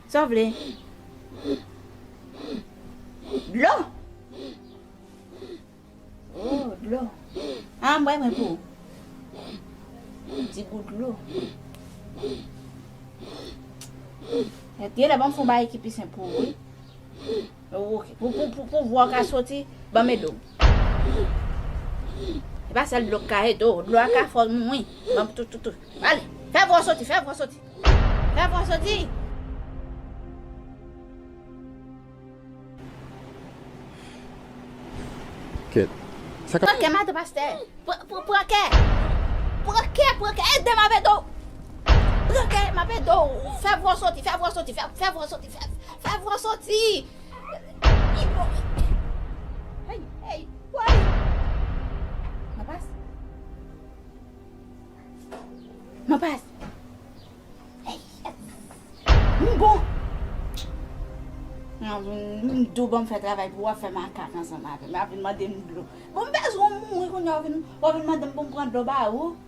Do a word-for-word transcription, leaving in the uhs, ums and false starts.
Sa w vle? Dlo? Oh, dlo. Ah, m bay mwen pou ou. Ti gout dlo. Genlè ban m fè yon bagay ki pi senp pou ou, wi. Oh, ok. Pou, pou, pou, pou vwa w ka soti, ban m ede w. E pa sèl dlo k ka ede w. Dlo a ka fè w mouri. Ban m tout, tout, tout. Ale, fè vwa w soti, fè vwa w soti. Fè vwa w soti. Kèt. Sa k ap... Pran kè, madan pastè. Pran, pran, pran kè. Pran kè, pran kè. Ede m avè do. Pran kè, m ap ede w. Fè vwa w soti, fè vwa w soti, fè, fè vwa w soti, fè, fè vwa w soti. Hey, hey, woy. Mapas. Mapas. Hey, yes. M bon. M di w ban m fè travay pou w ap fè makak ansanm avè m. Ap vin mande m dlo. Bon, m bezwen w mouri kounye a, w vin, w vin mande m pou m pran dlo ba ou.